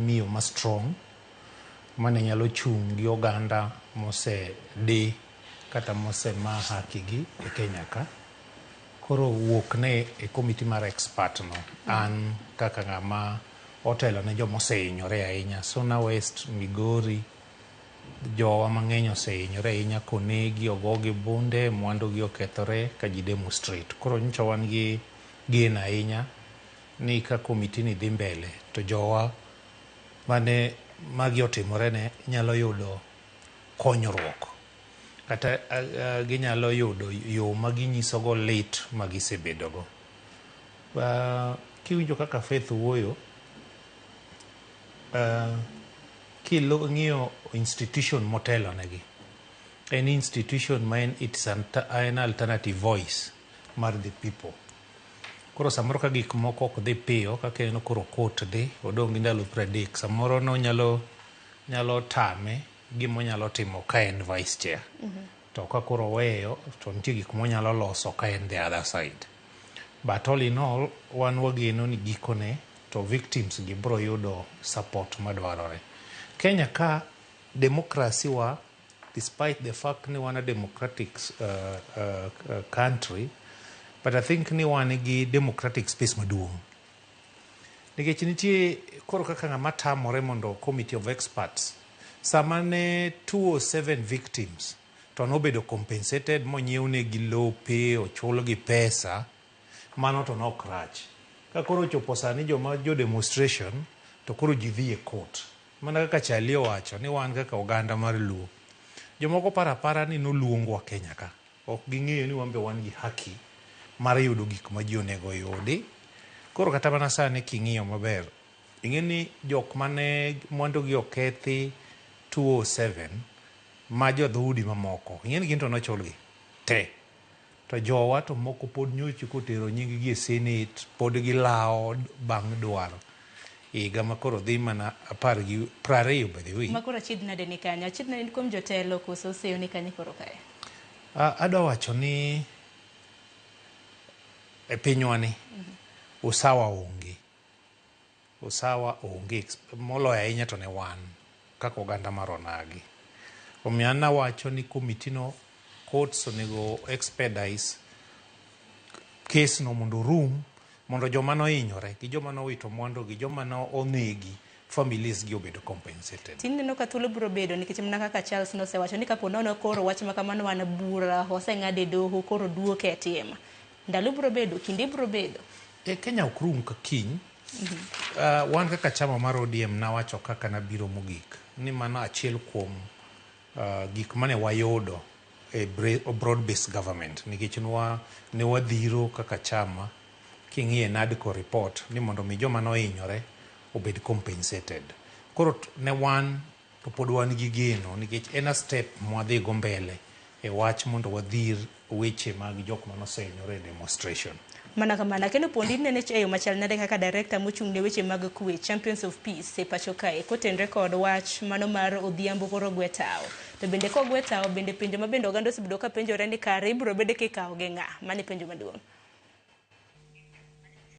Miyo ma strong mane nyalo chung' gi oganda mosedi kata mosema haki gi e Kenya ka. Koro wuok ne e committee mar expert no, an kaka ng'ama otelo ne joma osehinyore ahinya, Suna West, Migori, jowa mang'eny osehinyore ahinya konegi, ogogi bunde, mwandu gi okethore ka ji demonstrate. Koro nyocha wan gi geno ahinya ni ka committee ni dhi mbele to jowa mane magi otimore ne nyalo yudo konyruok kata ginyalo yudo yo ma ginyisogo lit ma gisebedogo. Kiwinjo kaka Faith wuoyo, king'iyo institution motelo negi, en institution ma en, it's an, en alternative voice mar the people. Koro samoro ka gik moko ok dhi piyo kaka ineno koro court dhi odong' gi ndalo 30, samoro no nyalo, nyalo tame gimonyalo timo ka en vice chair. To ka koro oweyo to nitie gik monyalo loso ka en the other side. But all in all, wan wageno ni gikone to victims gi bro yudo support madwarore. Kenya ka democracy wa, despite the fact ni wan a democratic country, but I think ni wan gi democratic space maduong'. Nikech nitie koro kaka ng'ama tamore mondo committee of experts sama ne 207 victims to nobedo compensated monyiew negi lope, ochulgi pesa, mano to nok rach. Ka koro ochopo sani joma jo demonstration to koro ji dhi e court. Mana kaka Chali owacho ni wan kaka oganda mar Luo, jomoko paro apara ni noluongwa Kenya ka. Ok ging'eyo ni wan be wan gi haki mar yudo gik ma ji onego oyudi. Koro kata mana sani king'iyo maber, ing'e ni jok mane mwandu gi okethi 207 ma jo dhoudi mamoko, ing'e ni gin to nochulgi te. To jowa to moko pod nyocha kotero nying gi e Senate, pod gilawo bang' dwaro. Higa ma koro dhi mana apar gi 20 by the way. Ma koro achiedh nade ni kanye? Achiedh nade ni kuom jotelo koso seyo ni kanye koro kae? Adwa wacho ni e pinywa ni usawa onge. Usawa onge moloyo ahinya to ne wan kaka oganda mar onagi. Omiyo an awacho ni committee no courts onego expedite case no mondo orum mondo joma nohinyore gi joma nowito mwandu gi joma no onegi families gi obedo compensated. Tineno ka thuolo biro bedo nikech mana kaka Charles nosewacho ni kapo nono koro wach ma kamano wan bura oseng'ad e doho koro duoke e tim. Ndalo biro bedo, kinde biro bedo. E Kenya ok rum ka kiny. Wan kaka chama mar ODM nawacho kaka nabiro mogik ni mano achiel kuom gik mane wayudo e broad based government nikech ne wadhiro kaka chama king'iye NADCO report ni mondo mi joma nohinyore obed compensated. Koro ne wan to pod wan gi geno nikech en a step mwadhi go mbele e wach mondo wadhir weche mag jok manosehinyore e demonstration. Mana kamano, Akeno Pondi nene e yo machal nade kaka director mochung' ne weche mag kwe, Champions of Peace e pacho kae, kotenre kod wach mano mar odhiambo koro gwe tawo. To bende kogwe tawo, bende penjo ma bende oganda osebedo ka penjore ni kare ibiro bede kikawo gi ng'a? Mano e penjo maduong'.